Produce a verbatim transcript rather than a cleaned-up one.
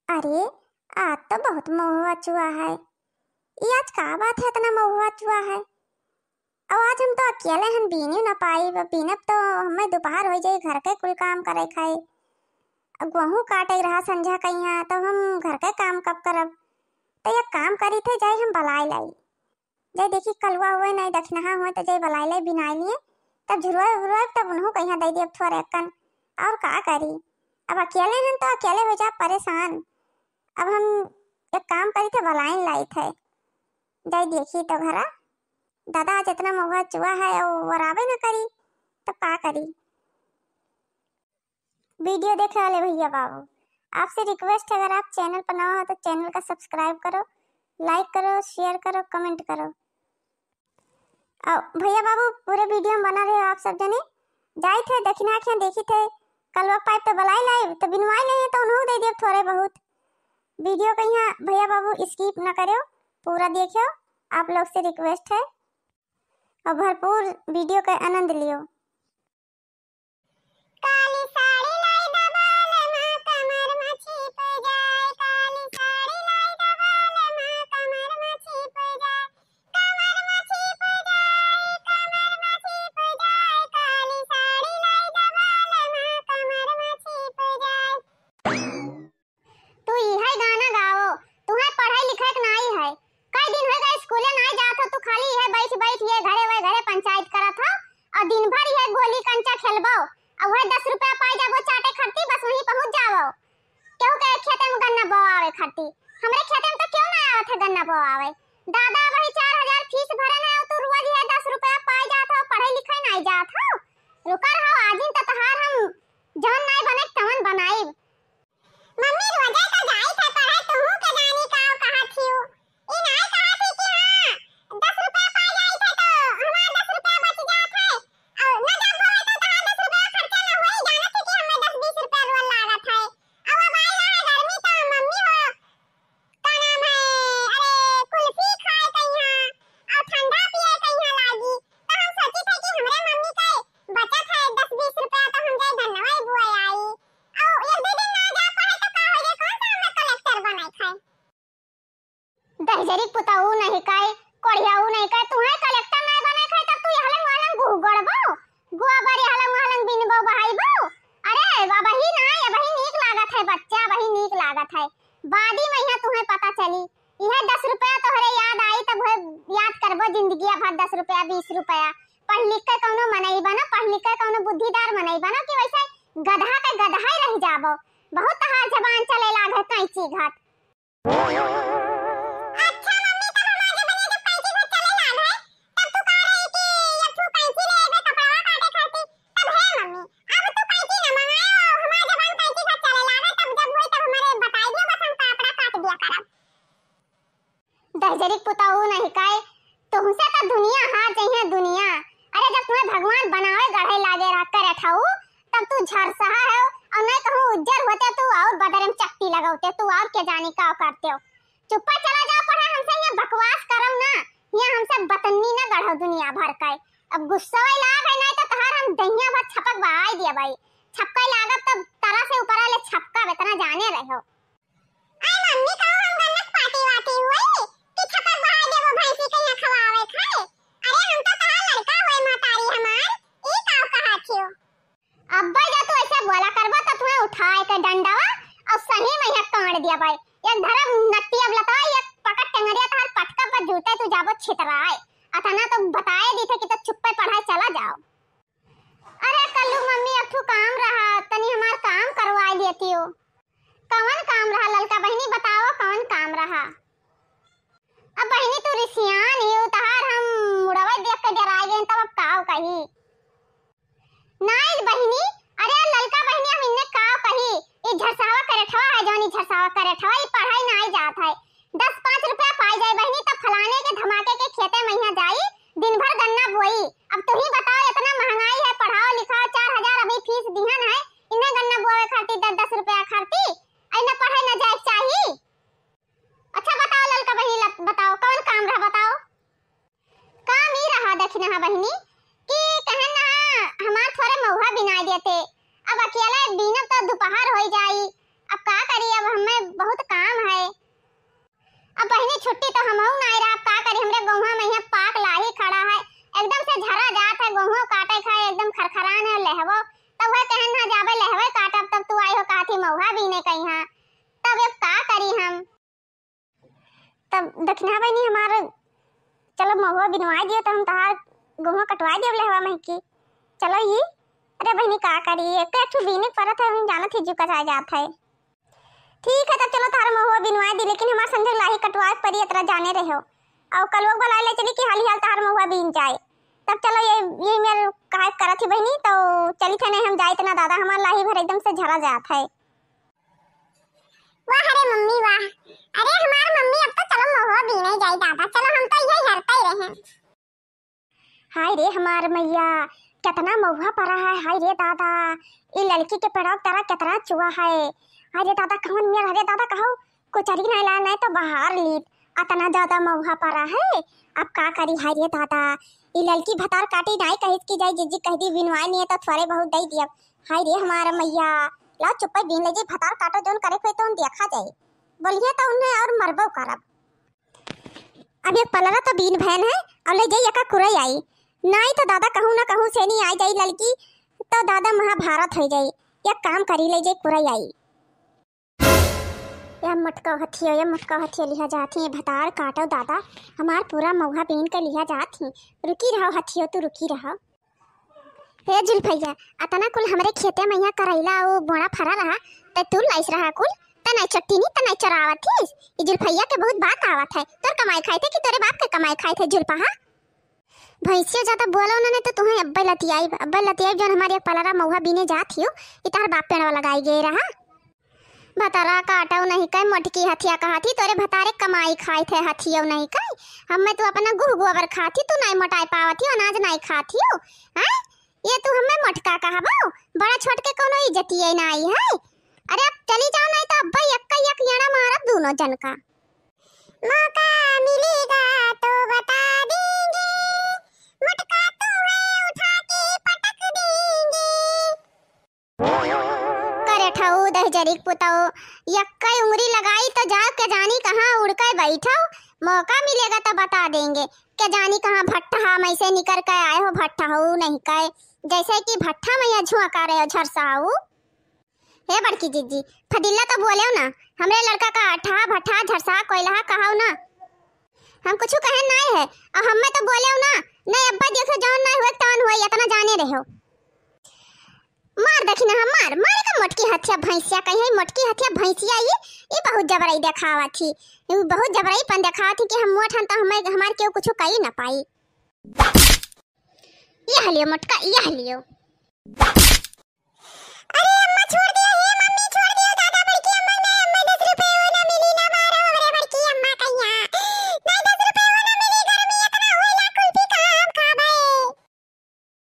अरे, आज तो बहुत महुआ चुआ है। ई आज का बात है, इतना महुआ चुआ है? अब आज हम तो अकेले हन, बीनी न पाई, अब बीनब तो हमें दोपहर हो जाई, घर के कुल काम करे खाए। अब गेहूं काटे रहा संझा कइहाँ, तब हम घर के काम कब करब? तो एक काम करी थे, जाई हम बलाई लाई। जाई देखी कलुआ हुए नहीं दखिनहा हुए तो जाई बलाई लाई बिनाई लिए, तब झुरवाए उरवाए तब उन्हों कइहाँ दे दियब थोरे अक्कन। और का करी, अब अकेले हन तो अकेले हो जा परेशान। अब हम एक काम करी थे, बलाइन लाई थे, जाई देखी तो घरा। दादा आज इतना महुआ चुआ है और वराबे न करी, तब का करी? वीडियो देखे वाले भैया बाबू, आपसे रिक्वेस्ट है, अगर आप चैनल पर नवा हो तो चैनल का सब्सक्राइब करो, लाइक करो, शेयर करो, कमेंट करो। और भैया बाबू पूरे वीडियो में बना रहे हो आप सब जने। जाई थे दखिनहा खिया देखी थे, कलवा पाइप तो बलाई लाइब, तो बिनवाई नहीं तो उन्हों दे दियब थोरे बहुत। वीडियो कइहाँ भैया बाबू स्किप न करो, पूरा देखो, आप लोग से रिक्वेस्ट है। और भरपूर वीडियो का आनंद लियो। काली साड़ी लाई द बालमा, कमर में छिप जाए। काली साड़ी लाई द बालमा, कमर में छिप जाए। कमर में छिप जाए, कमर में छिप जाए। काली साड़ी लाई द बालमा, कमर में छिप जाए। तू इहे गाना गाओ, तुहे पढ़ाई लिखाई के नाई है। कई दिन हो गए स्कूले नाई जात हो, तू खाली इहे बैठ बैठ ये घरे वह घरे पंचायत करत हो और दिन भर इहे गोली कंचा खेलबो और वह दस रुपया पाई जाबो चाटे खरती, बस वहीं पहुँच जाबो। केहू के खेते में गन्ना बोआवे खरती, हमरे खेते में तो क्यों ना आवत है गन्ना बोआवे। दादा वही चार हजार फीस भरे ना, तू रोज इहे दस रुपया पाई जात हो, पढ़ाई लिखाई नाई जात हो। रुका रहो, आजिन तो तहार हम जौन नाई बने तवन बनाई। मम्मी रोजे तो जाई थे पढ़े, तुहू के जानी का कहत हियो। ई नाई कहत ही कि हाँ, दस रुपया पा जाई थे तो हमार दस रुपया बच जात है। और न जब बोले तो तहार दस रुपया खर्चा न होई, जानत है कि हमें दस बीस रुपया रोज लागत है। और अब आई रहा गर्मी तो मम्मी हो का नाम है, अरे, कुल्फी खाए कइहाँ और ठंडा पिए कइहाँ लागी। तो हम सोची थे कि हमरे मम्मी के बचत है दस बीस रुपया, तो हम जाए धनवा बुआई आई। और एक दो दिन ना जा पाए तो का हो जाए, कौन सा हमें कलेक्टर बनाए खाए? दहिजरी पुताऊ नहीं काए, कोढ़ियाऊ नहीं काए, तुहे कलेक्टर नहीं बनाए खाए, तब तू यहलंग वहलंग गुह गड़बो, गोबर यहलंग वहलंग बिनबो बहाइबो। अरे, अबही ना, अबही नीक लागत है बच्चा, अबही नीक लागत है। बादी में यहाँ तुहे पता चली। इहे दस रुपया तोहरे याद आई, तब उहे याद करबो जिंदगिया भर दस रुपया, बीस रुपया। पढ़ लिख के कौनो मनई बनो, पढ़ लिख के कौनो बुद्धिदार मनई बनो कि वैसे गधा के गधा ही रह जाबो। बहुत तहार जबान चले लागे कैंची घात। अच्छा मम्मी, तब हमार जबनिया जब कैंची घात चले लाग है, तब तू कह रही कि अब तू कैंची ले अइबे कपड़वा काटे खातिर, तब हे मम्मी, अब तू कैंची न मंगाए, हमार जबान कैंची घात चले लाग है, तब जब होई तब हमारे बताई दियो, बस हम कपड़ा काट दिया करब। दहिजरी पुताऊ नहीं काए, तुहसे तो दुनिया हार जइहे दुनिया। अरे जब तुम्हें भगवान बनावे गढ़े लागे रहा करे ठाऊ, तब तू झरसहा है और नहीं कहूँ उज्जर होते तू और बदरे में चट्टी लगौते, तू और के जानी का करते हो। चुप्पा चला जाओ पढ़े, हमसे यहाँ बकवास करम ना, यहाँ हमसे बतन्नी ना गढ़ो दुनिया भर का। अब गुस्सा लाग है नहीं तो तहार हम दहिया भर छपक बहाई दिया भाई, छपका लागब तब तरा से ऊपर ले छपका इतना जाने रहो। अरे मम्मी, कहूँ हम गन्नक पार्टी वार्टी हुई कि छपक बहाई देबो भैंसी के यहाँ खवावे खाए? अरे हम तो तहार लड़का होए महतारी हमार, ई का कहा थियो? अब्बा जा तू ऐसे बोला करबो तो तुम्हें उठाए के डंडावा और सही में यहाँ काट दिया भाई। एक धरम नट्टी अब लतवा, एक पकड़ टंगरिया तहार पटका पर जूते तू जाबो छितराए। अतना तो बताए दी थे कि तो चुप्पे पढ़ाई चला जाओ। अरे कल्लू मम्मी, एक ठो काम रहा, तनी हमार काम करवाई देती हो। कवन काम रहा ललका बहिनी, बताओ कवन काम रहा? अब बहिनी तू रिसियान ही हो, तहार हम मुड़वा देख के डराई गए, तब अब काव कही? नाई बहिनी, अरे ललका बहिनी हम इन्ने काव कही, ई झरसावा करेठवा है जौन, ई झरसावा करेठवा, ई पढ़ाई नाई जात है। दस पाँच रुपया पाई जाए बहिनी, तब फलाने के धमाके के खेते में यहाँ जाई, दिन भर गन्ना बोई। अब तू ही बताओ, इतना महंगाई है, पढ़ाओ लिखाओ, चार हजार अभी फीस दिहन है, इन्हें गन्ना बोवे खातिर दस दस रुपया खातिर, अरे न पढ़े न जाए के चाही। अच्छा बताओ ललका बहिनी, लत-, बताओ कौन काम रहा, बताओ। काम ई रहा दखिनहा बहिनी कि कहन ना हमार थोरे महुआ बिनाई देते, अब अकेला बीनब तो दोपहर होई जाई, अब का करी, अब हमें बहुत छुट्टी तो हमहू नाई रहब, का करी, हमरे गोहुआ में यहाँ पाक लाही खड़ा है, एकदम से झरा जात है, गोहुआ काटे खाए एकदम खरखरान है, लेहवो। तब वह कहन, "हाँ, जाबे लेहवे काटब, तब तू आई हो," कहत ही, "महुआ बीने कइहाँ।" तब अब का करी हम? तब दखिनहा बहिनी हमार, चलो महुआ बिनवाई दियो, तो हम तहार गोहुआ कटवाई दियो लेहवा महकी। चलो ई, अरे बहिनी का करी, एक एक ठो बीने परत है, हम जानत ही जुका जाए जात है। ठीक है, तब चलो तहार महुआ बिनवाई दी, लेकिन हमार संजय लाही कटवाए परी, इतना जाने रहो। और कलुआ बुलाए ले चली कि हाली हाल तहार महुआ बीन जाए। तब चलो ये, ये मेर काहे करत ही बहिनी, तो चली थे नहीं हम जाए, इतना दादा हमार लाही भर एकदम से झरा जात है। वाह रे मम्मी वाह, अरे हमार मम्मी अब तो चलो महुआ बीने जाई दादा, चलो हम तो यही हरता ही रहे। हाय रे हमार मैया, कितना महुआ परा है, हाय रे दादा, ई ललकी के पेड़वा के तरह कितना चुआ है। हाय रे दादा, कौन मेर, अरे दादा, कहो कोचरी नहीं लाए, नहीं तो बहार लीत, अतना ज्यादा महुआ परा है। अब का करी, हाय रे दादा, ई ललकी भतार काटी नहीं कहित कि जाई जिज्जी कह दी बिनवाए नहीं है तो थोड़े बहुत दे दियब। हाय रे हमार मैया, ला चुप्पे बीन ले जी, भतार काटो जौन करे कोई तो देखा जाए, बोलिए तो उन्हें और मरबो करब। अब एक पलरा तो बीन भैन है, और ले जाई एका कुरई आई। नाई तो दादा कहूँ ना कहूँ से नहीं आई जाई ललकी, तो दादा महाभारत हो जाई। एक काम करी, ले जाई कुरई आई। या मोटका हथियो, या मोटका हथियो लिहा जात ही, भतार काटो दादा, हमार पूरा महुआ बीन के लिहा जात ही। रुकी रहो हथियो, तू रुकी रहो। हे जुल्फैया, अतना कुल हमरे खेते में यहाँ करैला अउ बोड़ा फरा रहा, त तू लाइस रहा कुल, त नाई चट्टीनी, त नाई चरावत थीस। ई जुल्फैया के बहुत बात आवत है, तोर कमाई खाई थे कि तोरे बाप के कमाई खाई थे जुल्फा, हाँ? भैंसिया ज्यादा बोलो ना, नहीं तो तुहें अब्बे लतियाई, अब्बे लतियाई जौन हमारे एक पलरा महुआ बीने जात हियो, ई तहार बाप पेड़वा लगाई गए रहा। भतारा काटो नहीं कहे मोटकी हथिया कहा थी, तोरे भतारे कमाई खाई थे हथियो नहीं कहे। हमें तू अपना गुह गोबर खाती, तू नहीं मोटाई पावत ही, अनाज नहीं खाती हो, हैं? ये तू हमें मोटका कहबो? बड़ा छोट के कोनो इज्जतिये नाई है। अरे अब चली जाओ, नहीं तो अब्बा यक्का यक याना मारब दोनों जन का। मौका मिलेगा तो बता देंगे, मोटका तो है उठा के पटक देंगे। करे ठऊ दहिजरी के पुतऊ, यक्का उंगरी लगाई तो जाओ के जानी कहाँ उड़ के बैठो, मौका मिलेगा तो बता देंगे। के जानी कहाँ भट्ठा में से निकर के आए हो, भट्ठा हो नहीं कहे, जैसे कि भट्ठा में या झुआ का रहे हो झरसा हो। हे बड़की जिज्जी, फदिल्ला तो बोलेउ ना, हमरे लड़का का अठा भट्ठा झरसा कोइलहा कहाउ ना। हम कुछ कहे नाई है, और हमें तो बोलेउ ना, नहीं अब्बा देखो जौन नाई हुए तौन हुए, इतना जाने रहो। मार देखी ना हम, मार, मारे का मोटकी हथिया भैंसिया कहीं है, मोटकी हथिया भैंसिया ये, ये बहुत जबरई देखावा थी, ये बहुत जबरई पन देखावा थी कि हम मोट हन तो हमें, हमार केहू कुछ कही ना पाई। यह लियो मोटका, यह लियो।